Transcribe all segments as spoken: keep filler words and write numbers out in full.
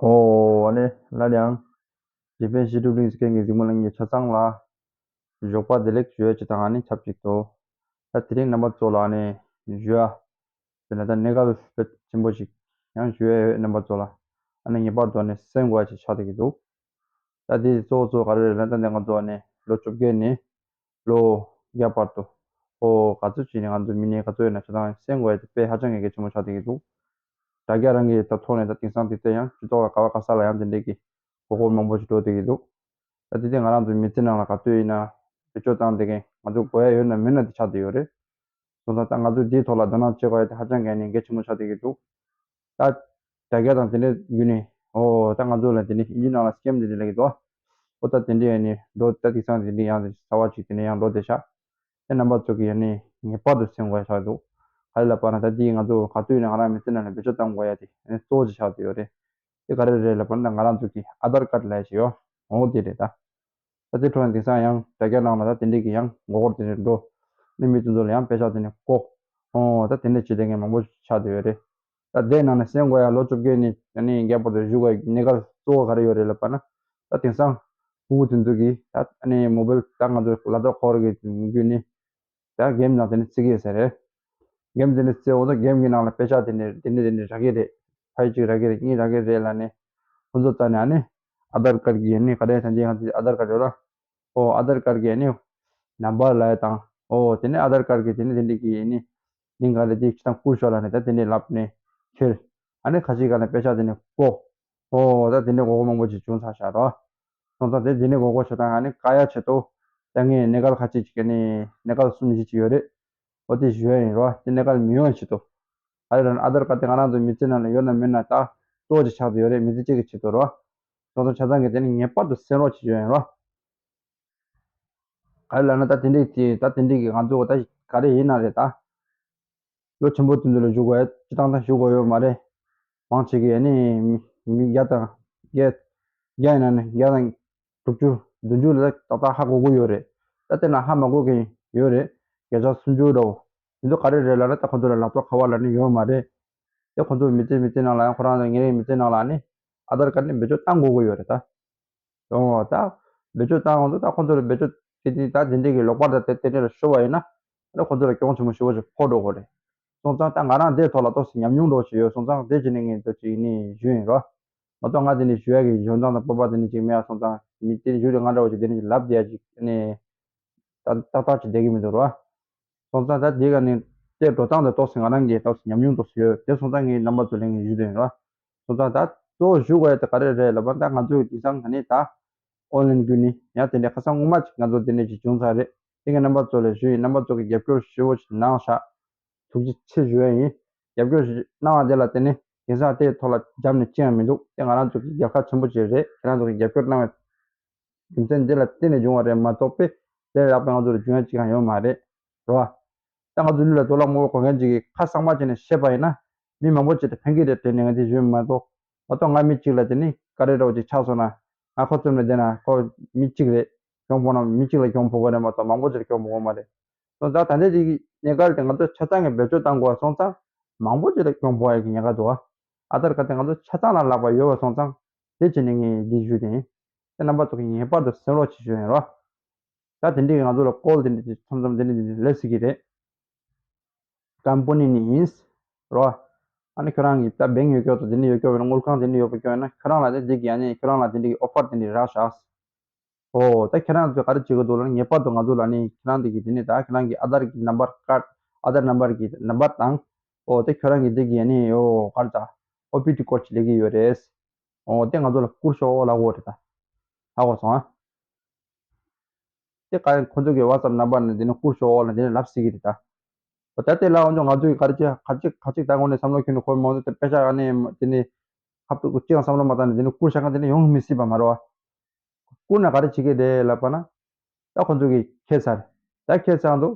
ཨོ་ཨ་ནི་སླར་ཡང་རྗེ་དཔོན་བཤད་སྒྲུབ་གླིང་ཟེར་མཁན་གྱི་གཟིགས་མོ་གླིང་གི་ཆ་ཚང་ལ་ཞོགས་པ་བདེ་ལེགས་ཞུ་ཡ་ཅིག་དང་ཨ་ནི་ཆབས་ཅིག་ཏུ། ད་དེ་རིང་རྣམ་པ་ཚོ་ལ་ཨ་ནི་ཞུ་ཡ་དེ་ནས་ད་གནད་འགག་དཔེ་ཆེན་པོ་ཞིག་ཡང་ཞུ་ཡ་ཡོད། རྣམ་པ་ཚོ་ལ་ཨ་ནི་ངེས་པར་དུ་ཨ་ནི་གསན་དགོས་ཡ་ཅིག་ཆགས་བསྡད་ཀྱི་འདུག་ད་དེ་གཙོ་བོ་གཙོ་བོ་ག་རེ་རེད་ན། ད་འདི་ང་ཚོ་ཨ་ནི་ལོ་བཅོ་བརྒྱད་ནས་ལོ་བརྒྱ་བར་དུ། ཨོ་ག་ཚོད་ཅིག་ནས་ང་ཚོ་མི་ནད་ག་ཚོད་ཡོད་ན་ཆ་ཚང་གསན་དགོས་ཡ་དེ་དཔེ་ཧ་ཅང་གི་གལ་ཆེན་པོ་ཆགས་བསྡད་ཀྱི་འདུག་དྲ་རྒྱ་རང་གི་ད་ཐོག་ནས་ད་དེང་སང་དེ་ཚོ་ཡང་སྤྱི་ཚོགས་ལ་ག་བ་ག་ས་ལ་ཡང་དེ་འདྲས་ཀྱི་མགོ་སྐོར་མང་པོ་ཞིག་འགྲོ་བསྡད་ཀྱི་འདུག་ད་དེ་དེ་ང་རང་ཚོའི་མི་ཚེ་ནང་ལ་ག་དུས་ཡིན་ན་བེད་སྤྱོད་བཏང་བསྡད་མཁན་ང་ཚོ་དགོས་ཡ་ཡོད་ན་མེད་ན་དེ་ཆགས་བསྡད་ཡོད་རེད། སོང་ཙང་ད་ང་ཚོས་འདིའི་ཐོག་ལ་དོ་སྣང་བྱེད་དགོས་ཡ་དེ་ཧ་ཅང་གི་ནས་གལ་ཆེན་པོ་ཆགས་བསྡད་ཀྱི་འདུག་ད་དྲ་རྒྱ་དང་དེ་འདྲའི་བརྒྱུད་ནས་ཨོ་ད་ང་ཚོ་ལ་དེ་འདྲའི་ཨིན་ཇི་ནང་ལ་སི་ཀེམ་དེ་འདྲ་ལབ་ཀྱི་འདུག་ཨོ་ད་དེ་འདྲའི་ཡ་ནི་འགྲོ་ད་དེང་སང་དེ་འདྲའི་ཡང་དེ་གསར་བ་ཅིག་དེ་འདྲ་ཡང་འགྲོ་བསྡད་ཤག་དེ་རྣམ་པ་ཚོ་གིས་ཡ་ནི་ངེས་པར་དུ་གསན་དགོས་ཡ་ཆགས་འདུག་ག་རེ་ལབ་པ་ན་ད་དེ་ང་ཚོ་ག་དུས་ཡིན་ན་ང་རང་མི་ཚེ་ནང་ལ་བེད་སྤྱོད་གཏང་དགོས་ཡ་དེ་ཡ་ནི་གཙོ་བོ་ཅིག་ཆགས་བསྡད་ཡོད་རེད། དེ་ག་རེ་རེད་ལབ་པ་ན་ང་རང་ཚོ་གི་ཨ་དར་ཀར་ལབ་ཡ་ཅིག་ཡོད། འོ་དེ་རེད་ད། ད་དེ་འཕྲོ་ཡང་དེང་སང་ཡང་དྲ་རྒྱ་ནང་ལ་ད་དེ་འདྲས་ཀྱི་ཡང་མགོ་སྐོར་དེ་འདྲས་འགྲོ། ནི་མི་དེ་ཚོ་ལ་ཡང་དཔེ་ཆ་དེ་ནས་བཀོག་ཨོ་ད་དེ་འདྲས་བྱེད་བསྡད་མཁན་མང་པོ་ཆགས་བསྡད་ཡོད་རེད། ད་དེའི་ནང་ནས་གསན་དགོས་ཡ་ལོ་བཅོ་བརྒྱད་ནས་ཨ་ནི་བརྒྱ་བར་དུ་བཞུགས་པའི་གནད་འགག་གཙོ་བོ་ག་རེ་ཡོད་རེད་ལབ་པ་ན། ད་དེང་སང་ཕྲུ་གུ་དེ་ཚོ་གིས་ད་ཨ་ནི་མོ་བེལ་ད་ང་ཚོ་ལ་དྭགས་ཁོ་ར་གི་བརྒྱུད་ནས། ད་གེམ་ནང་དེ་ནི་བརྩི་གི་ཡོད་ས་རེད། གེམ་དེ་ནི་བརྩི་འོང་ད་གེམ་གྱི་ནང་ལ་དཔེ་ཆ་དེ་ནི་དེ་ནི་དེ་ནི་རག་གི་རེད། ཕ་ཡི་གཅིག་རག་གི་རེད། གཉིས་རག་གི་རེད་ལབ་ནས་ཁོ་ཚོ་ད་ནི་ཨ་ནི་ཨ་དར་ཀར་གྱི་ནི་ག་རེ་ད་འདི་ང་ཚོ་ཨ་དར་ཀར་ཡོད་ར། ཨོ་ཨ་དར་ཀར་གྱི་ནི་ནམ་བར་ལབ་ཡ་དང་། ཨོ་དེ་ནི་ཨ་དར་ཀར་གྱི་དེ་ནི་དེ་འདྲ་གི་ནི་ལིང་ག་རེ་དེ་ཁྱེད་དང་བསྐུར་ཤོག་ལབ་ནས་ད་དེ་ནི་ལབ་ནས་ཁྱེར། ཨ་ནི་ཁ་ཤས་ག་ནས་དཔེ་ཆ་དེ་ནི་བཀོག་ཨོ་ད་དེ་ནི་མགོ་སྐོར་མང་པོ་ཅིག་བྱུང་ཚར་ཤག་རོ། སོང་ཙང་དེ་འདི་ནས་མགོ་སྐོར་བྱེད་སྟངས་ཨ་ནི་བཀག་ཡ་ཆེད་དུ་ད་ངས་གནད་འགག་ཁ་ཅིག་ཅིག་གི་ནི་གནད་འགག་གསུམ་བཞི་ཅིག་ཡོད་རེད། འོ་དེ་ཞུ་ཡ་ཡིན་རོ། དེ་གནད་འགག་མི་ཡོང་ཆེད་དུ། ཨ་རི་རང་ཨ་དར་ཀར་དེ་ང་རང་ཚོ་མི་ཚེ་ནང་ལ་ཡོད་ན་མེད་ན་ད་གཙོ་བོ་ཅིག་ཆགས་བསྡད་ཡོད་རེད། མི་ཚེ་གཅིག་གི་ཆེད་དུ་རོ། སོང་ཙང་ཆ་ཚང་གི་དེ་ནི་ངེས་པར་དུ་གསན་རོགས་བྱེད་ཞུ་ཡ་ཡིན་རོ། ག་རེ་ལབ་ན་ད་དེ་འདྲས་དེ་ད་དེ་འདྲས་ཀྱི་ང་ཚོ་ད་ག་རེ་ཡིན་ན་རེད་ད། ལོ་ཆེན་པོ་དེ་ཚོ་ལ་བཞུགས་དགོས་ཡ་སྤྱི་བཏང་ད་བཞུགས་དགོས་ཡོད་མ་རེད། མང་ཆེ་གི་ཨ་ནི་མི་མི་བརྒྱ་དང་བརྒྱད། བརྒྱ་ཡིན་ན་ནི་བརྒྱ་དང་དྲུག་ཅུ་བདུན་ཅུ་ལ་ཏག་ཏག་ཧ་གོ་གི་ཡོད་རེད། ད་དེ་ན་ཧ་མ་གོ་གི་ཡོད་རེད། བརྒྱ་ཆ་སུམ་ཅུ་འདྲ་བོ། དེ་ཚོ་ག་རེ་རེད་ལབ་ན་ད་ཁོ་ཚོ་ལ་ལག་ཐོག་ཁ་པར་ལབ་ནི་ཡོད་མ་རེད། དེ་ཁོ་ཚོ་མི་ཚེ་མི་ཚེ་ནང་ལ་ཡང་ཁོ་རང་ཚོ་ཉིན་རེའི་མི་ཚེ་ནང་ལ་ནི་ཨ་དར་ཀར་ནི་བེད་སྤྱོད་བཏང་དགོས་ཀྱི་ཡོད་རེད་ད། ཨོ་ད། བེད་སྤྱོད་བཏང་ཡོང་དུས་ད་ཁོ་ཚོ་ལ་བེད་སྤྱོད་དེ་དེ་ད་དེ་འདྲས་ཀྱི་ལོག་པར་ད་དེ་དེ་འདྲས་ལ་ཤོར་བ་ཡིན་ན། ཨ་ནི་ཁོ་ཚོ་ལ་གྱོང་ཆེན་པོ་ཞེ་པོ་ཞིག་ཕོག་འགྲོ་གི་རེད། སོང་ཙང་ད་ང་རང་དེའི་ཐོག་ལ་ཏོག་ཙམ་ཉམས་མྱོང་འདྲ་བོ་ཞིག་ཡོད་སོང་ཙང་དེ་བྱས་ནས་ངས་ད་ཅིག་ནི་ཞུས་ཡིན་རོ། མ་གཏོགས་ང་དེ་ནས་ཞུ་ཡ་གི་འཇོན་ཐང་དང་སྤོབས་པ་དེ་ནས་ཅིག་མེད་ཡ་སོང་ཙང་མི་དེ་ཞུ་དེ་ང་འདྲ་བོ་ཞིག་དེ་ནས་ཅིག་ལབ་བསྡད་ཡ་ཅིག་ནི། ད་ཏག་ཏག་ཅིག་བསྡད་ཀྱི་མི་འདུག་རོ། སོང་ཙང་ད་དེ་ག་ནས་དེ་འགྲོ་སྟངས་དེ་ཏོག་ཙམ་ང་རང་གིས་ཏོག་ཙམ་ཉམས་མྱོང་ཏོག་ཙམ་ཡོད་དེ་སོང་ཙང་ངས་རྣམ་པ་ཚོ་ལ་ངས་ཞུ་དོན་རོ། སོང་ཙང་ད་གཙོ་བོ་ཞུ་དགོས་ཡ་དེ་ག་རེ་རེད་ལབ་པ་ད་ང་ཚོའི་དེང་སང་ག་ནས་ད་ཨོན་ལན་བརྒྱུད་ནས་ཡང་དེ་འདྲའི་ཁ་སང་སྔོན་མ་ཅིག་ང་ཚོ་དེ་འདྲ་ཅིག་བྱུང་ཚར་རེད། དེ་ག་རྣམ་པ་ཚོ་ལ་ཞུ་ཡིན། རྣམ་པ་ཚོ་གིས་རྒྱབ་སྐྱོར་ཞེ་པོ་ཅིག་གནང་ཤག་ཐུགས་རྗེ་ཆེ་ཞུ་ཡ་ཡིན། རྒྱབ་སྐྱོར་ཞིག་གནང་བ་དེ་ལ་བརྟེན་ནས་དེང་སང་དེའི་ཐོག་ལ་འཇམ་ནས་ཅི་ཡང་མི་འདུག་དེ་ང་རང་ཚོ་གི་རྒྱལ་ཁ་ཆེན་པོ་ཅིག་རེད། ཁྱེད་རང་ཚོ་གི་རྒྱབ་སྐྱོར་གནང་བའི་རྒྱུ་མཚན་འདི་ལ་བརྟེན་ནས་བྱུང་བ་རེད་མ་གཏོགས་པས་དེ་ལས་ལྷག་པའི་ང་ཚོ་ལ་འཇོན་ཡ་ཅི་ཡང་ཡོད་མ་རེད། རེད་བ། ད་ང་ཚོ་ལུས་ལ་དོ་ལག་མང་པོ་གོན་མཁན་ཅིག་གིས་ཁ་གཙང་མ་བྱས་ནས་བཤད་པ་ཡིན་ན་མི་མང་པོ་ཅིག་ལ་ཕན་གི་རེད་དྲན་ནས་ང་འདི་ཞུས་མ་གཏོགས། མ་གཏོགས་ང་མི་གཅིག་ལ་དེ་ནི་ག་རེ་འདྲ་བོ་ཅིག་ཆགས་སོང་ན་ང་ཁོ་ཚོ་མི་བདེ་ན་ཁོ་མི་གཅིག་རེད། གྱོང་ཕོག་ན་མི་གཅིག་ལ་གྱོང་ཕོག་གི་རེད་མ་གཏོགས་མང་པོ་ཅིག་ལ་གྱོང་ཕོག་གི་མ་རེད། སོང་ཙང་ད་ལྟའི་དེ་གི་གནས་སྐབས་དེ་ང་ཚོ་ཆ་ཚང་གིས་བེད་སྤྱོད་བཏང་དགོས་པ་སོང་ཙང་མང་པོ་ཅིག་ལ་གྱོང་ཕོག་ཡ་གི་ཉེན་ཁ་འདུག་བ། ཨ་དར་ཀར་དེ་ང་ཚོ་ཆ་ཚང་ལ་ལག་པ་ཡོད་པ་སོང་ཙང་དེ་བྱས་ནས་ངས་འདི་ཞུས་དེ་ཡིན། དེ་རྣམ་པ་ཚོ་གིས་ངེས་པར་དུ་གསན་རོགས་བྱེད་ཞུ་ཡིན་རོ། ད་དེ་འདྲའི་ང་ཚོ་ལ་ཀོལ་དེ་འདྲ་མཚམས་མཚམས་དེ་འདྲ་དེ་འདྲ་སླེབས་སྲིད་ཀྱི་རེད། ཀམ་པ་ནི་ནི་ཡིན་རོ། ཨ་ནི་ཁྱོད་རང་གིས་ད་བེང་ཡོད་ཀྱོག་ཏུ་དེ་འདྲ་ཡོད་ཀྱོག་བས་ན་དངུལ་ཁང་དེ་འདྲ་ཡོད་པ་ཀྱོག་ན་ཁྱོད་རང་ལ་དེ་འདྲ་གི་ཨ་ནི་ཁྱོད་རང་ལ་དེ་འདྲ་གི་ཨོ་ཕར་དེ་འདྲ་རག་ཤག་ཨོ་ད་ཁྱེད་རང་ཚོས་ག་རེ་བྱེད་དགོས་འདུག་ལབ་ན་ངེས་པར་དུ་ང་ཚོ་ལ་ནི་ཁྱེད་རང་འདི་གི་དེ་ནི་ད་ཁྱེད་རང་གི་ཨ་དར་གི་ནམ་བར་ཀར་ཨ་དར་ནམ་བར་གི་ནམ་བར་དང་། ཨོ་དེ་ཁྱོད་རང་གི་འདི་གི་ནི་ཨོ་ག་རེ་ད་ཨོ་པི་ཊི་ཀོཌ་ཅིག་སླེབས་ཀྱི་ཡོད་རེད། ཨོ་དེ་ང་ཚོ་ལ་བསྐུར་ཤོག་ལབ་དགོས་རེད་ད། ཧ་གོ་སོང་ཨ། དེ་ག་ཁོ་ཚོ་གི་ཝ་ཊི་སབ་ནམ་བར་ནས་འདི་ནི་བསྐུར་ཤོག་ལབ་འདི་ནི་ལབ་སྲིད་ཀྱི་རེད་ད། ཨོ་ད་དེ་ལ་འོན་ཀྱང་ང་ཚོ་གི་ག་རེ་བྱེད་ག་ཅིག་ག་ཅིག་ད་ངོ་ནས་བསམ་བློ་ཁྱོན་ནས་འཁོར་མ་འདུག་དེ་དཔེ་ཆ་ཨ་ནི་དེ་ནི་ཧབ་ཏུ་ཅི་ཡང་བསམ་བློ་མ་བཏང་ནས་འདི་ནི་བསྐུར་བཞག་མཁན་དེ་ནི་ཡོང་མི་སྲིད་པ་མ་རེད་བ། བསྐུར་ན་ག་རེ་བྱེད་ཀྱི་རེད་ལབ་པ་ན། ད་ཁོ་ཚོ་གིས་ཁྱེར་ཚར། ད་ཁྱེར་ཚར་འདུག་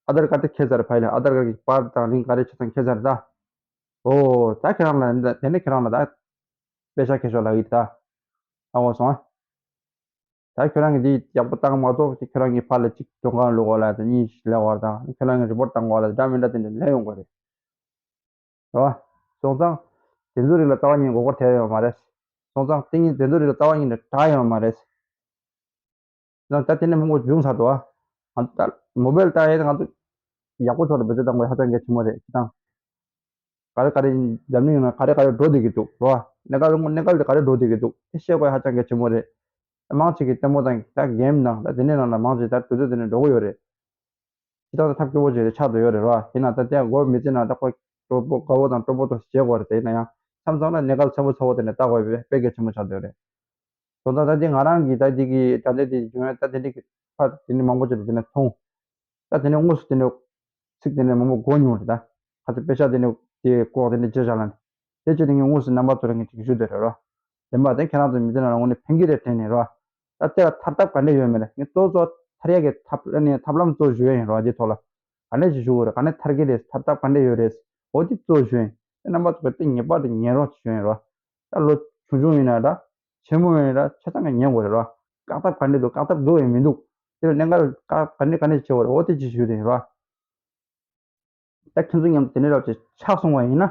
ཨ་དར་ཀར་དེ་ཁྱེར་ཚར་ཕ་ཡིན་ལ་ཨ་དར་ཀར་གྱི་པར་དང་ལིང་ག་རེ་ཆ་ཚང་ཁྱེར་ཚར་ད། ཨོ་ད་ཁྱེད་རང་ལ་དེ་ནས་ཁྱེད་རང་ལ་ད་དཔེ་ཆ་ཁྱེར་ཤོག་ལབ་ཡིན་ད། ཧ་གོ་སོང་ཨ། ད་ཁྱོད་རང་གིས་འདི་ཡག་པོ་བཏང་མ་གཏོགས་ཁྱོད་རང་གིས་ཕར་ལ་གཅིག་གྱོང་ཁ་ལོག་གོ་ལ་དང་གཉིས་ལེགས་བར་དང་ཁྱོད་རང་གིས་རི་པོར་ཊི་བཏང་གོ་ལ་འདྲ་མི་འདྲ་དེ་འདྲ་ལས་ཡོང་གོ་རེད། རེད་བ། སོང་ཙང་། དེ་ཚོའི་རིགས་ལ་རྩ་བ་ཉིད་མགོ་སྐོར་ཐེབས་ཡོད་མ་རེད། སོང་ཙང་དེ་ཉིད་དེ་ཚོའི་རིགས་ལ་རྩ་བ་ཉིད་ནས་དྲག་ཡོད་མ་རེད། ད་ད་དེ་ནས་མང་པོ་བྱུང་ཚར་འདུག་ཨ། ང་ཚོ་ད་མོ་བེལ་བཏང་ཡས་ང་ཚོ་ཡག་པོ་ཐོག་ལ་བེད་སྤྱོད་བཏང་དགོས་ཧ་ཅང་གལ་ཆེན་པོ་རེད། སྤྱིར་བཏང་ག་རེ་ག་རེ་འཛམ་གླིང་ཡོངས་ལ་ག་རེ་ག་རེ་འགྲོ་བསྡད་ཀྱི་འདུག་རོ། གནས་སྐབས་གནས་སྐབས་དེ་ག་རེ་འགྲོ་བསྡད་ཀྱི་འདུག་དེ་ཤེས་དགོས་ཧ་ཅང་གལ་ཆེན་པོ་རེད། མང་ཆེ་གི་ལྟད་མོ་དང་ད་གེམ་དང་ད་དེ་ནས་ནང་ལ་མང་ཆེ་ད་དུས་ཚོད་དེ་ནས་འགྲོ་གི་ཡོད་རེད། སྤྱིར་བཏང་ད་ཐབས་སྐྱོ་པོ་ཅིག་རེད་ཆགས་བསྡད་ཡོད་རེད་རོ། ཡིན་ན་ད་ལྟའི་མགོ་མི་ཚོས་ན་ད་ཁོ་སྤྲོ་པོ་དགའ་པོ་དང་སྤྲོ་པོ་ཏོག་ཙམ་བྱེད་དགོས་རེད། དེ་ཡིན་ན་ཡང་མཚམས་མཚམས་ལ་གནས་སྐབས་ཚ་པོ་ཚ་པོ་དེ་ནས་ལྟ་དགོས་པའི་དཔེ་གལ་ཆེན་པོ་ཆགས་བསྡད་ཡོད་རེད། དོན་དག་ད་འདི་ང་རང་གིས་ད་འདི་གི་ད་ལྟའི་འདི་བྱུང་ཡ་ད་དེ་འདྲི་གི་ཕར་དེ་ནི་མང་པོ་ཅིག་ལ་དེ་ནས་མཐོང་། ད་དེ་ནས་དངོས་སུ་དེ་ནས་ཚིག་དེ་ནས་མང་པོ་གོ་མྱོང་རེད། ད་ཁ་ཚ་དཔེ་ཆ་དེ་ནས་དེ་ལྐོག་དེ་ནས་བརྗེད་བཞག་ལ་ནི་དེ་བྱས་ཏེ་ངས་དངོས་སུ་རྣམ་པ་ཚོ་ལ་ངས་དྲི་ཞུ་འདོད་རེད་རོ། དེ་མ་དེ་ཁྱེད་རང་ཚོ་མི་དེ་ན་རང་ངོ་ནས་ཕན་གི་རེད་དྲན་ནས་རོ། ད་དེ་ལ་ཐར་ཐབས་ག་འདྲས་ཡོད་མེད་ལ་ངས་གཙོ་གཙོ་ཐར་ཡག་གི་ཐབས་ཨ་ནི་ཐབས་ལམ་གཙོ་ཞུ་ཡ་ཡིན་རོ། འདི་ཐོག་ལ་ག་འདྲས་ཞིག་ཞུ་དགོས་རེད། ག་འདྲས་ཐར་གི་རེད། ཐར་ཐབས་ག་འདྲས་ཡོད་རེད། འོ་དེ་གཙོ་ཞུ་ཡིན། དེ་རྣམ་པ་ཚོ་ག་དེ་ངེས་པར་དུ་ཉན་རོགས་ཞུ་ཡིན་རོ། ད་ལོ་ཆུང་ཆུང་ཡིན་ན་འདྲ། ཆེན་མོ་ཡིན་ན་འདྲ། ཆ་ཚང་གི་ཉན་དགོས་རེད་རོ། བཀག་ཐབས་ག་འདྲས་འདུག་བཀག་ཐབས་འདུག་ཡང་མི་འདུག་དེ་ལ་གནད་འགག་བཀག་ག་འདྲས་ག་འདྲས་བྱེད་དགོས་རེད། འོ་དེ་ཅིག་ཞུ་དེ་ཡིན་རོ། ད་ཁྱེད་ཚོ་མཉམ་དུ་དེ་འདྲ་རབ་ཅིག་ཆགས་སོང་བ་ཡིན་ན།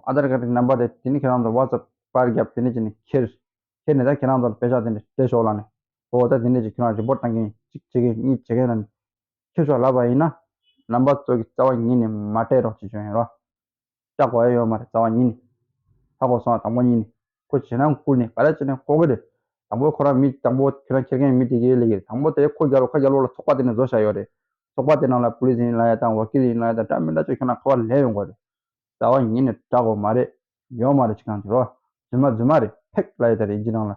ཨ་དར་ཀར་གི་རྣམ་པ་དེ་དེ་ནི་ཁྱེད་རང་ཚོ་ཝ་ཚབ་པར་རྒྱབ་དེ་ནི་ཅི་ནི་ཁྱེར། ཁྱེར་ནས་ད་ཁྱེད་རང་ཚོ་ལ་དཔེ་ཆ་དེ་འདྲ་སྤྲད་ཤོག་ལ་ནི། འོ་ད་དེ་འདྲ་ཅིག་ཁྱེད་རང་རི་པོར་བཏང་གིན་གཅིག་བྱེད་གིན་གཉིས་བྱེད་གིན་ལ་ནི། ཁྱེར་ཤོག་ལབ་པ་ཡིན་ན། རྣམ་པ་ཚོ་གི་རྩ་བ་ཉིད་ནས་མ་སྤྲད་རོགས་ཅིག་བྱོན་ཡིན་རོ། སྐྲག་དགོས་ཡ་ཡོད་མ་རེད། རྩ་བ་ཉིད་ནས། ཧ་གོ་སོང་ང་། དང་པོ་ཉིད་ནས་ཁོ་ཇེ་ནང་བཀུར་ནས་ག་རེ་བྱས་ནས་ལྐོག་གི་རེད། དང་པོ་ཁོ་རང་མི་དང་པོ་ཁྱེད་རང་ཁྱེར་མཁན་མི་དེ་གའི་ལས་ཀྱི་རེད། དང་པོ་དེ་ཁོ་རྒྱ་ལོ་ཁ་རྒྱ་ལོ་ལ་ཚོགས་པ་དེ་ནས་བཟོ་བཞག་ཡོད་རེད། ཚོགས་པ་དེ་ནང་ལ་པུ་ལིས་ཡིན་ལ་ཡ་དང་ཝ་ཀིལ་ཡིན་ལ་ཡ་དང་འདྲ་མི་འདྲ་ཅིག་ཁྱོད་རང་ཁ་པར་ལས་ཡོང་དགོས་རེད། རྩ་བ་ཉིད་ནས་སྐྲག་དགོས་མ་རེད། ཡོད་མ་རེད་ཅིག་གང་ཅིག་རོ། རྫུན་མ་རྫུན་མ་རེད། ཕེག་ལ་ཡ་ད་རེད་ཨིན་ཇི་ནང་ལ།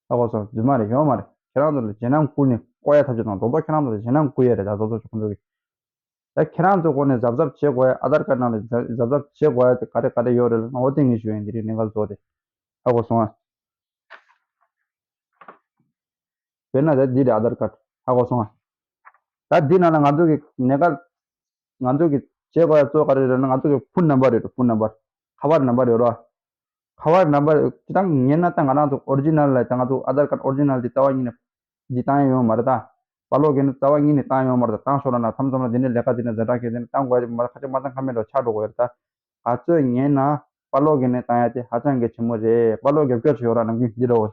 ཧ་གོ་སོང་། རྫུན་མ་རེད། ཡོད་མ་རེད། ཁྱེད་རང་ཚོ་ལ་ཇེ་ནང་བཀུར་ནས་བཀོག་ཡ་ཐབས་ཅིག་དང་རྡོག་རྡོག་ཁྱེད་རང་ཚོ་ལ་ཇེ་ནང་བཀུར་ཡ་རེད། ད་རྡོག་རྡོག་ཅིག་ཁོང་ཚོ་གི། ད་ཁྱེད་རང་ཚོ་སྒོ་ནས་གཟབ་གཟབ་བྱེད་དགོས་ཡ། ཨ་དར་ཀར་ནང་ལ་གཟབ་གཟབ་བྱེད་དགོས་ཡ་དེ་ག་རེ་ག་རེ་ཡོད་རེད་ལབ་ན། འོ་དེ་ངས་ཞུ་ཡིན། འདི་རིགས་གནད་འགག་བཟོ་དེ། ཧ་གོ་སོང་ང་། དཔེར་ན་ད་འདི་རེད་ཨ་དར་ཀར། ཧ་གོ་སོང་ང་། ད་འདི་ནང་ལ་ང་ཚོ་གི་གནད་འགག་ང་ཚོ་གི་བྱེད་དགོས་ཡ་གཙོ་བོ་ག་རེ་རེད་ན། ང་ཚོ་གི་ཕུན་ནམ་བར་རེད། ཕུན་ནམ་བར། ཁ་པར་ནམ་བར་ཡོད་རོ། ཁ་པར་ནམ་བར་ཅི་ལྟར་ཉན་ན་ད་ང་རང་ཚོ་ཨོ་རི་ཇི་ནལ་ལ་ད་ང་ཚོ་ཨ་དར་ཀར་ཨོ་རི་ཇི་ནལ་འདི་རྩ་བ་ཉིད་ནས་འདི་བཏང་ཡ་ཡོད་མ་རེད་ད། པཱ་ལོག་གི་ནི་རྩ་བ་ཉིད་ནས་བཏང་ཡ་ཡོད་མ་རེད་ད། བཏང་ཤོར་ན་མཚམས་མཚམས་ལ་འདི་ནས་ལས་ཀ་འདི་ནས་ཛ་དྲག་གི་འདི་ནས་བཏང་དགོས་ཡ་མ་རེད། ཁ་ཅིག་མ་བཏང་ཁ་མེད་འགྲོ་ཆགས་འགྲོ་དགོས་ཡ་རེད་ད། ག་ཚོད་ཉན་ན་པཱ་ལོག་གི་ནི་བཏང་ཡ་དེ་ཧ་ཅང་གི་ཆེན་མོ་རེད། པཱ་ལོག་རྒྱབ་སྐྱོར་བྱེད་ཡོད་ར་ནམ་རྒྱུན་འདི་འདྲ་བོ།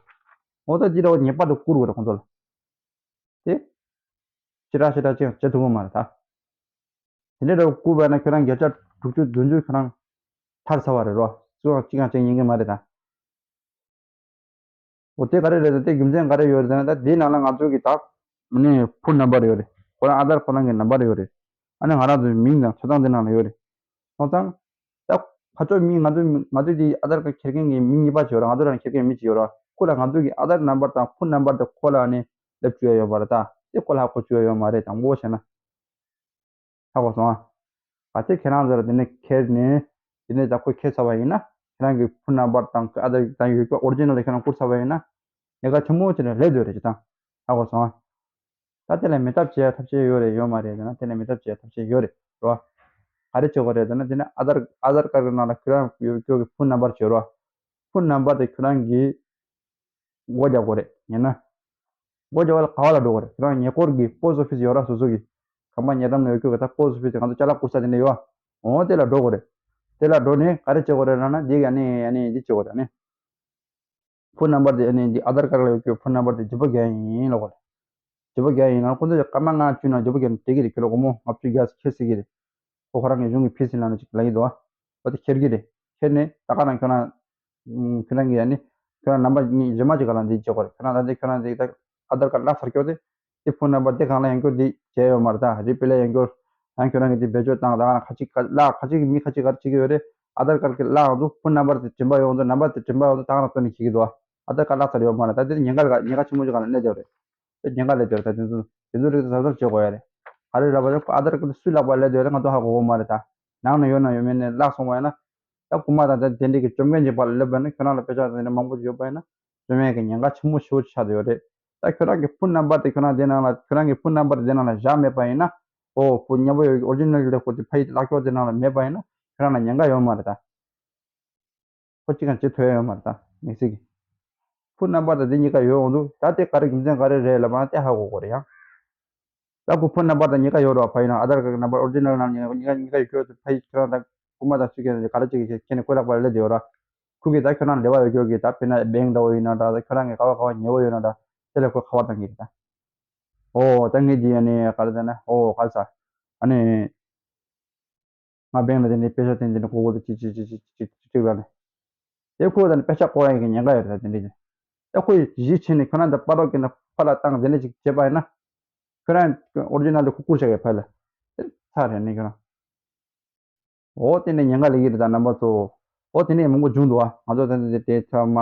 འོ་ད་འདི་འདྲ་བོ་ངེས་པར་དུ་བསྐུར་དགོས་རེད་ཁོང་ཚོ་ལ། དེ། ཞེ་དྲག་ཞེ་དྲག་ཅིག་བྱེད་ཐུབ་ཀྱི་མ་རེད་ད། དེ་འདྲའི་འདྲ་བོ་བསྐུར་བ་ན་ཁྱོད་རང་བརྒྱ་ཆ་དྲུག་ཅུ་བདུན་ཅུ་ཁྱོད་རང་ཐར་ཚར་བ་རེད་རོ། སུ་ཡང་གཅིག་ཀྱང་བྱེད་ཉན་གྱི་མ་རེད་ད། འོ་དེ་ག་རེ་རེད་ད། དེ་རྒྱུ་མཚན་ག་རེ་ཡོད་རེད་ཟེར་ན། ད་དེའི་ནང་ལ་ང་ཚོ་གི་ད་ནི་ཕོན་ནམ་བར་ཡོད་རེད། ཁོ་རང་ཨ་དར་ཁོ་རང་གི་ནམ་བར་ཡོད་རེད། ཨ་ནི་ང་རང་ཚོའི་མིང་དང་ཆ་ཚང་དེ་ནང་ལ་ཡོད་རེད། སོང་ཙང་། ད་ཕར་ཕྱོགས་མི་ང་ཚོ་ང་ཚོའི་དེ་ཨ་དར་ཀར་འཁྱེར་མཁན་གྱི་མི་གཉིས་པ་ཅིག་ཡོད་རེད། ང་ཚོ་རང་འཁྱེར་མཁན་མི་གཅིག་ཡོད་རེད། ཁོ་ལ་ང་ཚོ་གི་ཨ་དར་ནམ་བར་དང་ཕོན་ནམ་བར་དེ་ཁོ་ལ་ནི་སླེབས་བཅུག་ཡ་ཡོད་མ་རེད་ད། དེ་ཁོ་ལ་ཧ་གོ་བཅུག་ཡ་ཡོད་མ་རེད། དང་པོ་བྱས་ན། ཧ་གོ་སོང་ཨ། གལ་ཏེ་ཁྱེད་རང་ཚོ་ལ་དེ་ནས་འཁྱེར་ནས་དེ་ནས་ད་ཁོ་འཁྱེར་ཚར་བ་ཡིན་ན། ཁྱེད་རང་གི་ཕོན་ནམ་བར་དང་ཨ་དར་དང་ཡོད་རྒྱུ་ཨོ་རི་ཇི་ནལ་ཁྱེད་རང་བསྐུར་ཚར་བ་ཡིན་ན། ཉེན་ཁ་ཆེན་མོ་ཅིག་ནས་སླེབས་སྡོད་རེད་ཅེས་དང་། ཧ་གོ་སོང་ཨ། ད་དེ་ལ་མེད་ཐབས་བྱེད་ཡ་ཐབས་ཤེས་ཡོད་རེད་ཡོད་མ་རེད་ཟེར་ན། དེ་ལ་མེད་ཐབས་བྱེད་ཡ་ཐབས་ཤེས་ཡོད་རེད་རོ། ག་རེ་བྱེད་དགོས་རེད་ཟེར་ན། དེ་ནས་ཨ་དར་ཨ་དར་ཀར་གི་ནང་ལ་ཁྱེད་རང་ཡོད་རྒྱུ་གི་ཕོན་ནམ་བར་བྱོས་རོ། ཕོན་ནམ་བར་དེ་ཁྱེད་རང་གི་སྒོ་རྒྱག་དགོས་རེད། ཡིན་ན། སྒོ་རྒྱག་པ་ལ་ག་བ་ལ་འགྲོ་དགོས་རེད། ཁྱེད་རང་ཉེ་འཁོར་གྱི་པོ་སི་ཊི་ཨོ་ཕི་སི་ཡོད་ར། སོ་སོ་གི་ཁང་པ་ཉེ་འགྲམ་ན་ཡོད་རྒྱུ་གི་ད་པོ་སི་ཊི་ཨོ་ཕི་སི་དེ་ང་ཚོ་ཅ་ལག་བསྐུར་ས་དེ་འདྲ་ཡོད། འོ་དེ་ལ་འགྲོ་དགོས་རེད། དེ་ལ་འགྲོ་ནས་ག་རེ་བྱེད་དགོས་རེད་ལབ་ན། འདི་ག་ནས་ཨ་ནི་འདི་བྱེད་དགོས་རེད། ཨ་ནི་ཕོན་ནམ་བར་དེ་ཨ་ནི་འདི་ཨ་དར་ཀར་ལ་ཡོད་རྒྱུ་ཕོན་ནམ་བར་དེ་བརྗེ་པོ་རྒྱག་ཡིན་ལབ་དགོས་རེད། བརྗེ་པོ་རྒྱག་ཡིན་ལབ་ན་ཁོང་ཚོས་སྐར་མ་ལྔ་བཅུ་ནང་བརྗེ་པོ་རྒྱག་ནས་འགྲིག་གི་རེད། ཁྱོད་ལ་སྒོར་མོ་ལྔ་བཅུ་བརྒྱ་ཙམ་ཁྱེར་སྲིད་ཀྱི་རེད། ཁོ་ཁོ་རང་གི་གཞུང་གི་ཕི་སི་ལབ་ནས་ཅིག་ལབ་ཀྱི་འདུག་ཨ། འོ་དེ་ཁྱེར་གྱི་རེད། ཁྱེར་ནས་ད་ག་རང་ཁྱོད་རང་། ཨུམ། ཁྱོད་རང་གིས་ཡ་ནི། ཁྱོད་རང་རྣམ་པ་གཉིས་རྗེས་མ་ཅིག་ག་ལ་འདི་བྱེད་དགོས་རེད། ཁྱོད་རང་ད་འདི་ཁྱོད་རང་འདི་ད་ཨ་དར་ཀར་བརླག་ཚར་ཀྱོག་དེ། དེ་ཕོན་ནམ་བར་དེ་གང་ལ་ཡང་བསྐྱར་འདི་བྱས་ཡོད་མ་རེད་ད། རི་པི་ལེ་ཡང་བསྐྱར། ཡང་ཁྱོད་རང་གིས་འདི་བེད་སྤྱོད་བཏང་། ད་ག་རང་ཁ་ཅིག་ག་བརླག་ཁ་ཅིག་གིས་མི་ཁ་ཅིག་ག་རེ་བྱེད་ཀྱི་ཡོད་རེད། ཨ་དར་ཀར་གི་བརླག་འདུག་ཕོན་ནམ་བར་དེ་དྲན་པ་ཡོང་འདུག་ནམ་བར་དེ་དྲན་པ་ཡོང་འདུག་ད་ག་རང་བཏོན་ནས་བྱེད་ཀྱི་འདུག་ཨ་དར་ཀར་བརླག་ཚར་ཡོད་མ་རེད། ད་དེ་ཉེན་ཁ་ཉེན་ཁ་ཆེན་པོ་ཅིག་ག་ལ་སླེབས་བསྡད་ཡོད་རེད། དེ་ཉེན་ཁ་སླེབས་བསྡད་ཡོད་རེད། ད་དེ་ཚོ་དེ་ཚོ་རིགས་གཟབ་གཟབ་བྱེད་དགོས་ཡ་རེད། ག་རེ་ལབ་པ་ཡོད། ཨ་དར་ཀར་སུས་བརླག་པ་སླེབས་བསྡད་ཡོད་རེད། ང་ཚོ་ཧ་གོ་གི་མ་རེད་ད། ནང་ན་ཡོད་ན་ཡོད་མེད་ནས་བརླག་སོང་བ་ཡིན་ན། ད་རྐུ་མ་དང་ད་དེ་འདྲས་ཀྱི་བཅོམ་མཁན་གྱི་བར་ལ་སླེབས་པ་ན་ཁྱོད་རང་ལ་དཔེ་ཆ་དེ་འདྲ་མང་པོ་ཡོད་པ་ཡིན་ན། བཅོམ་ཡས་ཀྱི་ཉེན་ཁ་ཆེན་པོ་ཞེ་པོ་ཆགས་བསྡད་ཡོད་རེད། ད་ཁྱོད་རང་གི་ཕོན་ནམ་བར་དེ་ཁྱོད་རང་དེ་ནང་ལ་ཁྱོད་རང་གི་ཕོན་ནམ་བར་དེ་ནང་ལ་བཞག་མེད་པ་ཡིན་ན། ཨོ་ཕོན་ཉམས་པོ་ཡོད་ཀྱི་ཨོ་རི་ཇི་ནལ་གྱི་ལས་ཁོ་དེ་ཕ་ཡི་བརླག་ཀྱོག་དེ་ནང་ལ་མེད་པ་ཡིན་ན་ཁྱོད་རང་ལ་ཉེན་ཁ་ཡོད་མ་རེད་ད། ཁོ་གཅིག་ཀྱང་བྱེད་ཐུབ་ཡ་ཡོད་མ་རེད་ད་དམིགས་བསལ་གྱི། ཕོན་ནམ་བར་དང་དེ་གཉིས་ཀ་ཡོད་འོང་དུས་ད་དེ་ག་རེ་རྒྱུ་མཚན་ག་རེ་རེད་ལབ་ན་དེ་ཧ་གོ་དགོས་རེད་ཡང་། ད་ཁོ་ཕོན་ནམ་བར་དང་གཉིས་ཀ་ཡོད་རེད་བ། ཕ་ཡིན་ན་ཨ་དར་ཀར་གི་ནམ་བར་ཨོ་རི་ཇི་ནལ་ནང་གཉིས་ཀ་གཉིས་ཀ་ཡོད་ཀྱོག་དེ་ཕ་ཡི་ཁྱོད་རང་ད་ རྐུ་མ་དང་ཚུར་ཁྱེར་ནས་ག་རེ་ཅིག་ཁྱེར་ནས་ཁོའི་ལག་པ་ལ་སླེབས་བསྡད་ཡོད་ར། ཁོ་གིས་ད་ཁྱོད་རང་འབྲེལ་བ་ཡོད་ཁྱོད་ཀྱིས་ད་དཔེར་ན་བེང་འདྲ་བོ་ཡིན་ན་འདྲ། ད་ཁྱོད་རང་གི་ག་བ་ག་བ་ཉེ་བོ་ཡོད་ན་འདྲ། དེ་ལ་ཁོས་ཁ་པར་བཏང་གི་རེད་ད། ཨོ་ད་ངས་འདི་ཡ་ནི་ག་རེ་ཟེར་ན་ཨོ་ག་རེ་ཟ། ཨ་ནི། ང་བེང་ལ་དེ་ནས་པེ་ཤ་དེ་འདི་ནས་གོ་གོ་དེ་ཅིག་ཅིག་ཅིག་ཅིག་ཅིག་ཅིག་ཅིག་ལ་ནས། དེ་ཁོ་ད་ནི་པེ་ཤ་བཀོག་ཡ་གི་ཉེན་ཁ་ཡོད་རེད་ད་དེ་འདྲ་ཅིག། ད་ཁོས་གཞི་ཕྱིན་ནས་ཁྱོད་རང་ད་པ་རོག་གི་ན་ཕ་ལ་བཏང་དེ་འདྲ་ཅིག་བྱས་པ་ཡིན་ན། ཁྱོད་རང་ཨོ་རི་ཇི་ནལ་དེ་ཁོ་བསྐུར་བྱ་གི་ཕ་ལ། དེ་ཚར་རེད་ནི་ཁྱོད་རང་། འོ་དེ་ནས་ཉེན་ཁ་ལས་ཀྱི་རེད་ད་རྣམ་པ་ཚོ། འོ་དེ་ནས་མང་པོ་བྱུང་འདུག་ཨ། ང་ཚོ་དེ་འདྲ་དེ་ཚ་མ་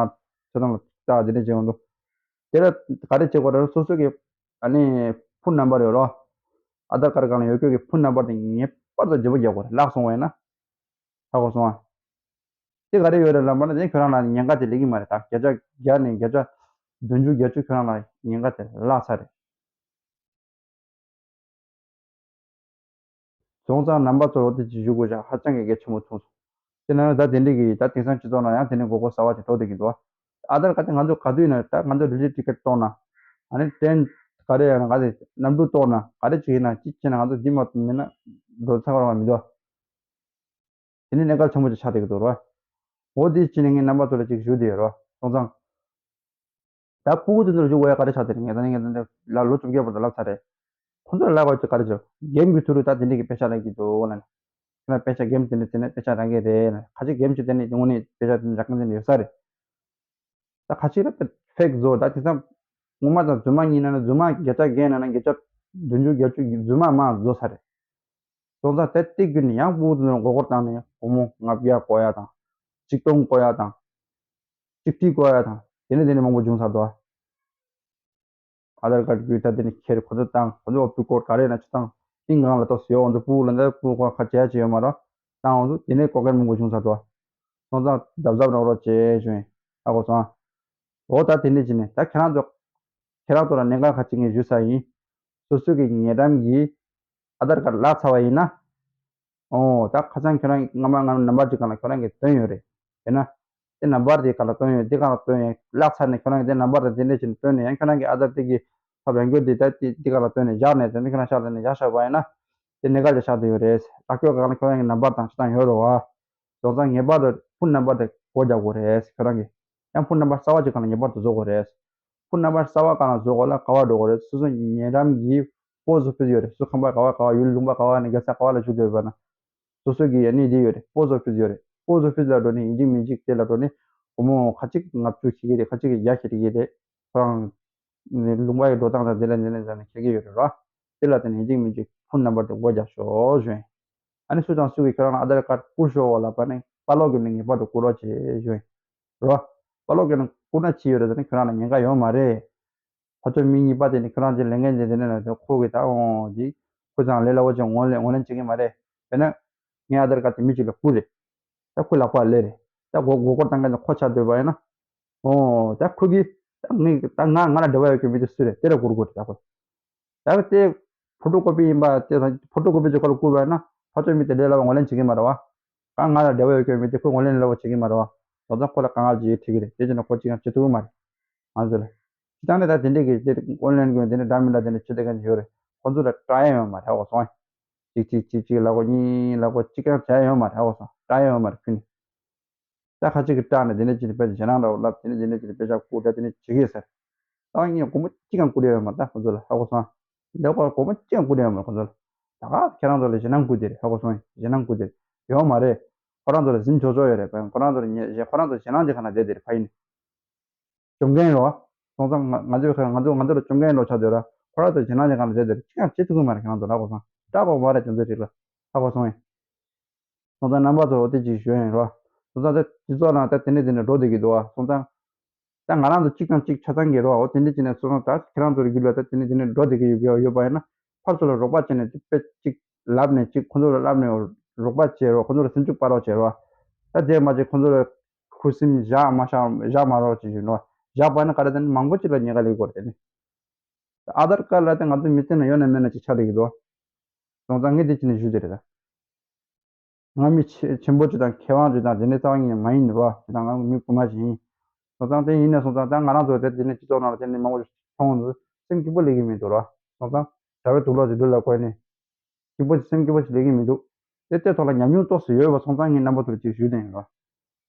ཚ་དང་ལ་ཏག་དེ་འདྲ་བྱེད་འོང་འདུག། དེ་ལ་ག་རེ་བྱེད་དགོས་རེད། སོ་སོ་གི་ཨ་ནི་ཕུན་ནམ་བར་ཡོད་རོ། ཨ་དར་ཀར་སྒང་ལ་ཡོད་ཁྱོད་ཀྱི་ཕུན་ནམ་བར་དེ་ངེས་པར་དུ་བརྗེ་པོ་རྒྱག་དགོས་རེད། བརླག་སོང་བ་ཡིན་ན། ཧ་གོ་སོང་ཨ། དེ་ག་རེ་ཡོད་རེད་ལབ་པ་ན་དེ་ཁྱོད་རང་ལ་ཉེན་ཁ་དེ་སླེབས་ཀྱི་མ་རེད་ད། བརྒྱ་ཆ་བརྒྱ་ནས་བརྒྱ་ཆ་བདུན་ཅུ་བརྒྱད་ཅུ་ཁྱོད་རང་ལ་ཉེན་ཁ་དེ་བརླག་ཚར་རེད། སོང་ཙང་རྣམ་པ་ཚོར་འོ་དེ་ཅིག་ཞུ་དགོས་ཤག། ཧ་ཅང་གི་གལ་ཆེན་པོ་མཐོང་སོང་། དེ་ན་ད་དེ་འདྲ་གི་ད་དེང་སང་སྤྱི་ཚོགས་ནང་ཡང་དེ་འདྲ་མགོ་སྐོར་གསར་བ་ཅིག་འགྲོ་བསྡད་ཀྱི་འདུག། ཨ་དར་ཀར་དེ་ང་ཚོ་ག་དུས་ཡིན་ན་ད་ང་ཚོ་རི་ལི་ཊི་ཀེ་ཊི་གཏོང་ན། ཨ་ནི་ཊེན་ག་རེ་ཡང་ག་རེ་གནམ་གྲུ་གཏོང་ན་ག་རེ་ཅིག་ཡིན་ན་ཅིག་བྱས་ན་ང་ཚོ་འདི་མ་མིན་ན་འགྲོ་ཚ་བ་མི་འདུག། དེ་ནི་གནད་འགག་ཆེན་པོ་ཅིག་ཆགས་བསྡད་ཀྱི་འདུག་རོ། འོ་དེ་ཅི་ནས་ངས་རྣམ་པ་ཚོ་ལ་ཅིག་ཞུ་བསྡད་ཡོད་རོ། སོང་ཙང་། ད་ཕྲུ་གུ་དེ་ཚོར་ཞུ་དགོས་ཡ་ག་རེ་ཆགས་བསྡད་རེད། ངས་ད་ནི་ངས་ད་ནི་ལ་ལོ་བཅོ་བརྒྱད་བར་དུ་ལབ་ཚར་རེད། ཁོ་ཚོར་ལབ་དགོས་ཅིག་ག་རེ་བྱོས། གེམ་གྱི་ཐུ་རུ་ད་དེ་འདྲས་ཀྱི་པེ་ཤ་ལེན་གྱི་འདུག་ལབ་ནས། ཁྱོད་རང་པེ་ཤ་གེམ་དེ་འདྲས་དེ་ནས་པེ་ཤ་རག་གི་རེད་ལབ་ནས། ཁ་ཅིག་གེམ་ཅིག་དེ་ནས་དངོས་གནས་པེ་ཤ་དེ་འདྲས་རག་མཁན་དེ་འདྲས་ཡོད་ས་རེད། ད་ཁ་ཅིག་ལ་ཕེག་བཟོ། ད་དེང་སང་སྔོན་མ་དང་རྫུན་མ་གཉིས་ནང་ན་རྫུན་མ་བརྒྱ་ཆ་བརྒྱའི་ནང་ན་བརྒྱ་ཆ་བདུན་ཅུ་བརྒྱད་ཅུ་རྫུན་མ་མང་བཟོ་ས་རེད། སོང་ཙང་དེ་ཏིག་གི་ནི་ཡང་ཕྲུ་གུ་ཚོ་མགོ་སྐོར་བཏང་ནས་སྒོར་མོ་ལྔ་བརྒྱ་བཀོག་ཡ་དང་། ཆིག་སྟོང་བཀོག་ཡ་དང་། ཆིག་ཁྲི་བཀོག་ཡ་དང་དེ་ནས་དེ་ནས་མང་པོ་བྱུང་ཚར་འདུག། ཨ་དར་ཀར་བརྒྱུད་ད་དེ་ནས་ཁྱེར་ཁོ་ཚོ་བཏང་། ཁོ་ཚོ་ཕྲུ་གུ་སྐོར་ག་རེ་ན་ཆུ་བཏང་། ཏིང་གང་ལ་ཏོག་ཟེར་ཡོང་དུས་ཕྲུ་གུ་ལ་འདི་ཕྲུ་གུ་ཁ་བྱས་བྱས་ཡོད་མ་རེད། བཏང་འོང་དུས་དེ་ནས་བཀོག་མཁན་མང་པོ་བྱུང་ཚར་འདུག། སོང་ཙང་གཟབ་གཟབ་གནང་རོགས་བྱེད་ཞུ་ཡིན། ཨ་གོ་སོང་ཨ། འོ་ད་དེ་འདྲས་བྱས་ནས་ད་ཁྱེད་རང་ཚོ། ཁྱེད་རང་ཚོ་ལ་གནད་འགག་ཁ་ཅིག་ངས་ཞུ་ས་ཡིན། སོ་སོ་གི་ཉེ་འགྲམ་གྱི་ཨ་དར་ཀར་བརླག་ཚར་བ་ཡིན་ན། ཨོ་ད་ཁ་སང་ཁྱོད་རང་སྔ་མ་ང་ནམ་བར་གཅིག་སྒང་ལ་ཁྱོད་རང་གིས་བཏོན་ཡོད་རེད། དེ་ན། དེ་ནམ་བར་དེ་ག་ལ་བཏོན་ཡོད། དེ་ག་ལ་བཏོན་ཡོད། བརླག་ཚར་ནས་ཁྱོད་རང་གིས་དེ་ནམ་བར་དང་དེ་འདྲས་བྱས་ནས་བཏོན་ནས་ཡང་ཁྱོད་རང་གི་ཨ་དར་དེ་གི་ཐབས་ཡང་སྐྱོར་དེ་ད་དེ་དེ་ག་ལ་བཏོན་ནས་བཞག་ནས་དེ་ནས་ཁྱོད་རང་ཤག་དེ་ནས་བཞག་བཞག་པ་ཡིན་ན། དེ་གནད་འགག་ཅིག་ཆགས་བསྡད་ཡོད་རེད། ལྟ་སྐྱོ་གང་ལ་ཁྱོད་རང་གི་ནམ་བར་དང་ཅི་དང་ཡོད་རེད་བ། བཟོ་ཙང་ངེས་པར་དུ་ཕུ་ནམ་བར་དེ་སྒོ་རྒྱག་དགོས་རེད་ཁྱོད་རང་གིས། ཡང་ཕུ་ནམ་བར་གསར་བ་ཅིག་སྒང་ལ་ངེས་པར་དུ་བཟོ་དགོས་རེད། ཕུ་ནམ་བར་གསར་བ་སྒང་ལ་བཟོ་དགོས་ལ་ག་བ་འགྲོ་དགོས་རེད། སོ་སོ་ཉེ་འགྲམ་གྱི་པོ་སི་ཨོ་ཕི་སི་ཡོད་རེད། སུ་ཁམས་པ་ག་བ་ག་བ་ཡུལ་ལུང་པ་ག་བ་ནས་རྒྱལ་ས་ག་བ་ལ་བཞུགས་བསྡད་ཡོད་པ་ན། སོ་སོ་གི་ཡ་ནི་དེ་ཡོད་རེད། པོ་སི་ཨོ་ཕི་སི་ཡོད་རེད། པོ་སི་ཨོ་ཕི་སི་ལ་འགྲོ་ནས་ཡིན་གཅིག་མིན་གཅིག་དེ་ལ་འགྲོ་ནས་སྒོར་མོ་ཁ་ཅིག་ལྔ་བཅུ་ཁྱེར་གྱི་རེད། ཁ་ཅིག་གིས་བརྒྱ་ཁྱེར་གྱི་རེད། ཁོ་རང་ལུང་པ་ཡི་འགྲོ་སྟངས་དང་དེ་ལ་འདི་ལ་འཛམ་ནས་ཁྱེར་གྱི་ཡོད་རེད་ར། དེ་ལ་བརྟེན་ནས་ཡིན་གཅིག་མིན་གཅིག་ཕུ་ནམ་བར་དེ་སྒོ་རྒྱག་ཤོག་ཞུ་ཡིན། ཨ་ནི་སུ་དང་སུ་གིས་ཁྱོད་རང་ལ་ཨ་དར་ཀར་བསྐུར་ཤོག་ལབ་པ་ནི་པཱ་ལོག་གི་ནི་ངེས་པར་དུ་བསྐུར་རོགས་བྱེད་ཞུ་ཡིན། རོ། པཱ་ལོག་གི་ནི་བསྐུར་ན་ཅི་ཡོད་རེད། ད་ནི་ཁྱོད་རང་ལ་ཉེན་ཁ་ཡོད་མ་རེད། ཕར་ཕྱོགས་མི་གཉིས་པ་དེ་ནི་ཁྱོད་རང་ཚོའི་ལས་འགན་དེ་དེ་ནས་ན་དེ་ཁོ་གི་ད་འོང་དེ་ཁོ་ཚང་ལས་སླ་བོ་ཅིག་ངོས་ལེན་ངོས་ལེན་བྱེད་ཀྱི་མ་རེད། དཔེར་ན། ངས་ཨ་དར་ཀར་དེ་མི་གཅིག་ལ་བསྐུར་རེད། ད་ཁོ་ལག་པ་ལས་རེད། ད་མགོ་མགོ་སྐོར་བཏང་མཁན་དེ་ཁོ་ཆགས་སྡོད་པ་ཡིན་ན། ཨོ་ད་ཁོ་གིས་ད་ངས་ད་ང་ང་ལ་འབྲེལ་བ་ཡོད་མཁན་མི་དེ་སུ་རེད། དེ་ལ་བསྐུར་དགོས་རེད་ད་ཁོ། ད་དེ་ཕོ་ཊོ་ཀོ་པི་ཡིན་པ་དེ་ཕོ་ཊོ་ཀོ་པི་ཅིག་ཁོ་ལ་བསྐུར་བ་ཡིན་ན་ཕར་ཕྱོགས་མི་དེ་ལས་སླ་བ་ངོས་ལེན་བྱེད་ཀྱི་མ་རེད་བ། ད་ང་ལ་འབྲེལ་བ་ཡོད་མཁན་མི་དེ་ཁོས་ངོས་ལེན་སླ་བོ་བྱེད་ཀྱི་མ་རེད་བ། དེ་ཚོ་ཁོ་ལ་དཀའ་ངལ་ཅིག་འཕྲད་ཀྱི་རེད། དེ་བྱས་ན་ཁོ་ཅིག་ཡང་བྱེད་ཐུབ་ཀྱི་མ་རེད། ང་ཚོ་ལ། སྤྱི་བཏང་ནས་ད་དེ་འདྲས་ཀྱི་དེ་ཨོན་ལན་གྱི་དེ་འདྲས་འདྲ་མི་འདྲ་དེ་འདྲས་བྱེད་བསྡད་མཁན་ཡོད་རེད། ཁོང་ཚོ་ལ་སྐྲག་ཡ་ཡོད་མ་རེད་ཧ་གོ་སོང་ཨེ། གཅིག་གཅིག་གཅིག་གཅིག་ལབ་གོ་གཉིས་ལབ་གོ་གཅིག་ཀྱང་བྱ་ཡ་ཡོད་མ་རེད་ཧ་གོ་སོང་། སྐྲག་ཡ་ཡོད་མ་རེད་ཁྱོད་ནི། ད་ཁ་ཅིག་གིས་སྐྲག་ནས་དེ་འདྲས་ཅིག་དཔེ་ཞེད་སྣང་འདྲ་བོ་ལབ། དེ་ནས་དེ་འདྲས་ཅིག་དཔེ་ཆ་བསྐུར་འདྲ་དེ་འདྲས་བྱེད་ཀྱི་ཡོད་ས་རེད། ད་ངས་སྒོར་མོ་གཅིག་ཀྱང་བསྐུར་ཡ་ཡོད་མ་རེད་ད་ཁོང་ཚོ་ལ་ཧ་གོ་སོང་ཨེ། ལས་ཀ་སྒོར་མོ་གཅིག་ཀྱང་བསྐུར་ཡ་ཡོད་མ་རེད་ཁོང་ཚོ་ལ། ད་ག་ཁྱེད་རང་ཚོ་ལ་ཞེད་སྣང་བསྐུར་དེ་རེད་ཧ་གོ་སོང་ཨེ། ཞེད་སྣང་བསྐུར་དེ་རེད། ཡོད་མ་རེད། ཁོ་རང་ཚོ་ལ་གཟིམ་ཆོག་ཆོག་ཡོད་རེད། ཁོ་རང་ཚོ་ལ་ཉེ་ཁོ་རང་ཚོ་ཞེད་སྣང་ཅིག་ག་ན་བསྡད་དེ་རེད་ཕ་ཡིན། བཅོམ་མཁན་རོ། སོང་ཙང་ང་ང་ཚོས་ཁ་ང་ཚོ་ང་ཚོ་ལ་བཅོམ་མཁན་རོ་ཆགས་སྡོད་ར། ཁོ་རང་ཚོ་ཞེད་སྣང་ཅན་གང་ལ་བསྡད་སྡོད་ར། ཅི་ཡང་བྱེད་ཐུབ་ཀྱི་མ་རེད། ཁྱེད་རང་ཚོ་ཧ་གོ་སོང་། སྐྲག་པ་མ་རེད་དེ་ཚོ་རིགས་ལ། ཧ་གོ་སོང་ངས། སོང་ཙང་རྣམ་པ་ཚོར་འོ་དེ་ཅིག་ཞུ་ཡིན་རོ། སོང་ཙང་ད་སྤྱི་ཚོགས་ནང་ད་དེ་ནས་དེ་ནས་འགྲོ་བསྡད་ཀྱི་འདུག་བ། སོང་ཙང་། ད་ང་རང་ཚོ་གཅིག་དང་གཅིག་ཆ་ཚང་གི་རོ། འོ་དེ་འདྲ་བྱས་ནས་སོང་ཙང་ད་ཁྱེད་རང་ཚོར་རྒྱུད་ལ་ད་དེ་ནས་དེ་ནས་འགྲོ་བསྡད་ཀྱི་ཡོད་ཡོད་པ་ཡིན་ན། ཕར་ཚུར་ལ་རོགས་པ་བྱས་ནས་དེ་དཔེ་གཅིག་ལབ་ནས་གཅིག་ཁོ་ཚོ་ལ་ལབ་ནས་རོགས་པ་བྱེད་རོགས། ཁོ་ཚོ་ལ་སེམས་ཤུགས་སྤར་རོགས་བྱེད་རོགས། ད་དེ་མ་བྱས་ཁོ་ཚོ་ལ་ཁུ་སིམ་བཞག་མ་བཞག་བཞག་མ་རོགས་བྱེད་ཞུ་ནོ། བཞག་པ་ན་ག་རེ་ད་ནི་མང་པོ་ཅིག་ལ་ཉེན་ཁ་སླེབས་ཀྱི་རེད་དེ་ནི། ཨ་དར་ཀར་ལ་དེ་ང་ཚོ་མི་ཚེ་ན་ཡོད་ན་མེད་ན་ཅིག་ཆགས་བསྡད་ཀྱི་འདུག། སོང་ཙང་ངས་དེ་ཅི་ནས་ཞུ་དེ་རེད་ད། ང་མི་ཆེ་ཆེན་པོ་ཅིག་དང་མཁས་དབང་ཅིག་དང་དེ་འདྲའི་རྩ་བ་ཉིད་ནས་མ་ཡིན་རོ། ཅིག་དང་ང་མི་རྐུན་མ་ཞིག་ཡིན། སོང་ཙང་དེ་ཡིན་ན་སོང་ཙང་ད་ང་རང་ཚོ་དེ་དེ་ནས་སྤྱི་ཚོགས་ནང་ལ་དེ་ནས་མང་པོ་ཞིག་མཐོང་འདུག། སེམས་སྐྱིད་པོ་སླེབས་ཀྱི་མི་འདུག་རོ། སོང་ཙང་གྲྭ་པའི་དུག་ལོག་ཅིག་ལུས་ལ་བསྐོལ་ནས། སྐྱིད་པོ་ཞིག་སེམས་སྐྱིད་པོ་ཞིག་སླེབས་ཀྱི་མི་འདུག། དེ་ལྟའི་ཐོག་ལ་ཉམས་མྱོང་ཏོག་ཙམ་ཡོད་པ་སོང་ཙང་ངས་རྣམ་པ་ཚོར་ཅིག་ཞུས་དེ་ཡིན་རོ།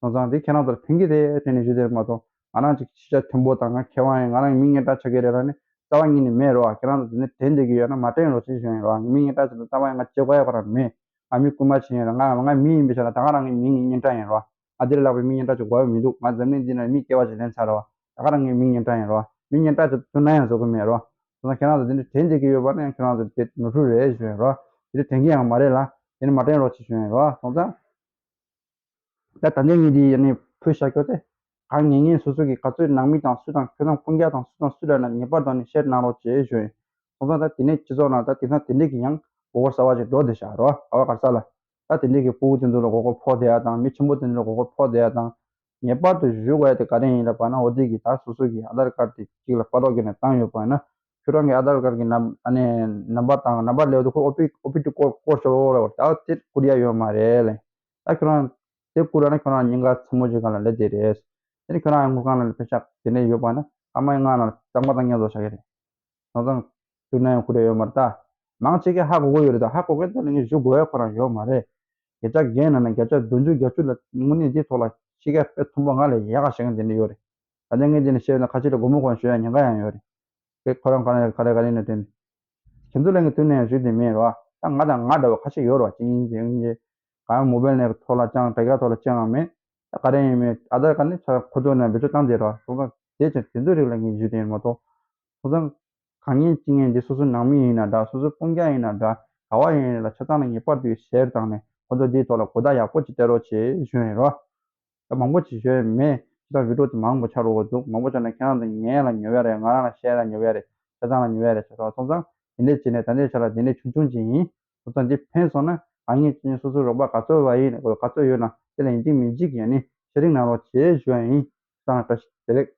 སོང་ཙང་དེ་ཁྱེད་རང་ཚོར་ཕན་གྱི་རེད་དྲན་ནས་ཞུས་དེ་མ་གཏོགས་ང་རང་ཅིག་ཤེས་བྱ་མཐོན་པོ་དང་ང་མཁས་དབང་ཡིན། ང་རང་མི་སྙན་གྲགས་ཆགས་ཀྱི་རེད་ལབ་ནས་རྩ་བ་ཉིད་ནས་མེད་རོ། ཁྱེད་རང་ཚོ་དེ་ནས་དྲན་བསྡད་ཀྱི་ཡོད་ན་མ་དྲན་རོགས་ཞེས་ཞུ་ཡིན་རོ། ང་མི་སྙན་གྲགས་ཅིག་ལ་རྩ་བ་ཡང་ང་བྱེད་དགོས་ཡ་ཁོ་རང་མེད། ང་མི་རྐུན་མ་བྱེད་ཡིན་རོ། ང་ང་མི་ཡིན་པའི་ཆ་ལ་ད་ག་རང་གི་མིང་ངི་སྙན་གྲགས་ཡིན་རོ། ང་འདིར་ལབ་པའི་མི་སྙན་གྲགས་ཅིག་དགོས་ཡ་མི་འདུག་ང་འཛམ་གླིང་འདི་ན་མི་སྐྱེ་བ་ཅིག་ལེན་ཚར་རོ། ད་ག་རང་གི་མིང་སྙན་གྲགས་ཡིན་རོ། མིང་སྙན་གྲགས་ཅིག་ཐུབ་ན་ཡང་བཟོ་གི་མེད་རོ། སོང་ཙང་ཁྱེད་རང་ཚོ་དེ་འདྲ་དྲན་བསྡད་ཀྱི་ཡོད་པ་ནི་ཁྱེད་རང་ཚོ་དེ་ནོར་འཁྲུལ་རེད་ཞུ་ཡིན་རོ། དེ་འདྲ་དྲན་གྱི་ཡང་མ་རེད་ལ། དེ་ནི་མ་དྲན་རོགས་ཅེས་ཞུ་ཡིན་རོ། སོང་ཙང་། ད་ད་ལྟ་ངས་འདི་ཡ་ནི་ཕུལ་བཞག་རྒྱུ་དེ། གང་ངེས་ངེས་སོ་སོ་གི་ག་ཚོད་ནང་མི་དང་སུ་དང་ཁྱོད་དང་སྤུན་ཀྱག་དང་སུ་དང་སུ་ལ་ན་ངེས་པར་དུ་ནི་བཤད་གནང་རོགས་བྱེད་ཞུ་ཡིན། སོང་ཙང་ད་དེ་ནས་སྤྱི་ཚོགས་ནང་ད་དེང་སང་དེ་འདྲས་ཀྱི་ཡང་མགོ་སྐོར་གསར་བ་ཅིག་འགྲོ་བསྡད་བཞག་རོ། ག་བ་ག་ས་ལ། ད་དེ་འདྲས་ཀྱི་སྤུ་གུ་དེ་ཚོ་ལ་མགོ་སྐོར་ཕོག་བསྡད་ཡ་དང་མི་ཆེན་པོ་དེ་ཚོ་ལ་མགོ་སྐོར་ཕོག་བསྡད་ཡ་དང་། ངེས་པར་དུ་ཞུ་དགོས་ཡ་དེ་ག་རེ་ཡིན་ལབ་པ་ན་འོ་དེ་གི་ད་སོ་སོ་གི་ཨ་དར་ཀར་དེ་གཅིག་ལ་པ་ཏོག་གི་ནས་བཏང་ཡོད་པ་ན། ཁྱོད་རང་གི་ཨ་དར་ཀར་གི་ནམ་ཨ་ནི་ནམ་བར་དང་ནམ་བར་ལེའུ་དུ་ཁོ་ཨོ་པི་ཨོ་པི་ཏི་ཀོ་ཀོ་ཤོ་ལ་ད་དེ་བསྐུར་ཡ་ཡོད་མ་རེད་ལེ། ད་ཁྱོད་རང་དེ་བསྐུར་ཡ་ན་ཁྱོད་རང་ཉིན་ག་མཚན་མོ་ཅིག་ག་ལ་སླེབས་དེ་རེད། དེ་ནི་ཁྱོད་རང་ཡང་དངུལ་ཁང་ལ་ཕེབས་ཤག་དེ་འདྲ་ཡོད་པ་ན་ཨ་མའི་ང་ལ་གཙང་མ་དང་མཉམ་དུ་བཞག་གི་རེད། སོང་ཙང་བསྐུར་ན་ཡང་བསྐུར་ཡ་ཡོད་མ་རེད་ད། མང་ཆེ་གས་ཧ་གོ་གི་ཡོད་རེད་ད། ཧ་གོ་གས་དེ་ལ་ངས་ཞུ་དགོས་ཡ་ཁོ་རང་ཡོད་མ་རེད། བརྒྱ་ཆ་བརྒྱད་ནང་ནས་བརྒྱ་ཆ་བདུན་ཅུ་བརྒྱད་ཅུ་ལ་དངོས་གནས་འདིའི་ཐོག་ལ་ཤེས་ཀ་དཔེ་མཐོན་པོ་ང་ལས་ཡག་ག་བཤད་མཁན་དེ་འདྲ་ཡོད་རེད། ད་ལྟ་ངས་འདི་ནས་བཤད་ན་ཁ་ཆེ་ལ་སྒོར་མོ་གོན་ཞུ་ཡ་ཉེན་ཁ་ཡང་ཡོད་རེད། དེ་ཁོ་རང་ག་ནས་ག་རེ་ག་རེ་ནས་དྲན། ཁྱེད་ཚོ་ལ་ངས་དུས་ནས་ཡང་ཞུས་དེ་མེད་རོ། ད་ང་དང་ང་འདྲ་བ་ཁ་ཤས་ཡོད་རོ། ཅིག་ཡིན་ཅིག་ཡིན་ཅིག་གང་མོ་བེལ་ནས་ཐོག་ལ་ཅང་དྲ་རྒྱ་ཐོག་ལ་ཅང་ཡང་མེད། ད་ག་རེ་ཡིན་མེད་ཨ་དར་ཀར་ནི་ཆ་ཁོ་ཚོ་ནས་བེད་སྤྱོད་བཏང་དེ་རོ། སོང་ཙང་དེ་ཅང་དེ་ཚོའི་རིགས་ལ་ངས་ཞུས་དེ་ཡིན་མ་གཏོགས། སོང་ཙང་། གང་ཡིན་ཅི་ཡིན་འདི་སོ་སོ་ནང་མི་ཡིན་ན་འདྲ་སོ་སོ་སྤུན་ཀྱག་ཡིན་ན་འདྲ་ག་བ་ཡིན་ལ་ཆ་ཚང་ལ་ངེས་པར་དུ་ཤེར་བཏང་ནས་ཁོ་ཚོ་འདིའི་ཐོག་ལ་གོ་བརྡ་ཡག་པོ་ཅིག་སྟེར་རོགས་བྱེད་ཞུ་ཡིན་རོ། ད་མང་པོ་ཅིག་ཞུ་ཡ་མེད། ཅི་ལྟར་བི་ཌིའོ་དེ་མང་པོ་ཆགས་འགྲོ་གི་འདུག་མང་པོ་ཆགས་ན་ཁྱེད་རང་ཚོ་ངན་ལ་ཉོ་ཡ་རེད། ང་རང་ལ་བཤད་ལ་ཉོ་ཡ་རེད། ཆ་ཚང་ལ་ཉོ་ཡ་རེད། ཆ་ཚང་སོང་ཙང་དེ་འདྲས་བྱས་ནས་ད་ལྟའི་ཆ་ལ་དེ་འདྲས་ཆུང་ཆུང་ཅིག་ཡིན། སོང་ཙང་འདི་ཕན་སོང་ན་ཨ་ངས་ཅི་ཡིན་སོ་སོའི་རོགས་པ་ག་ཚོད་བ་ཡིན་ག་ཚོད་ཡོད་ན་དེ་ལ་ཡིན་གཅིག་མིན་གཅིག་ཡིན་ནི་ཤེར་རིང་གནང་རོགས་བྱེད་ཞུ་ཡ་ཡིན། ས་ན་བཀྲ་ཤིས་བདེ་ལེགས།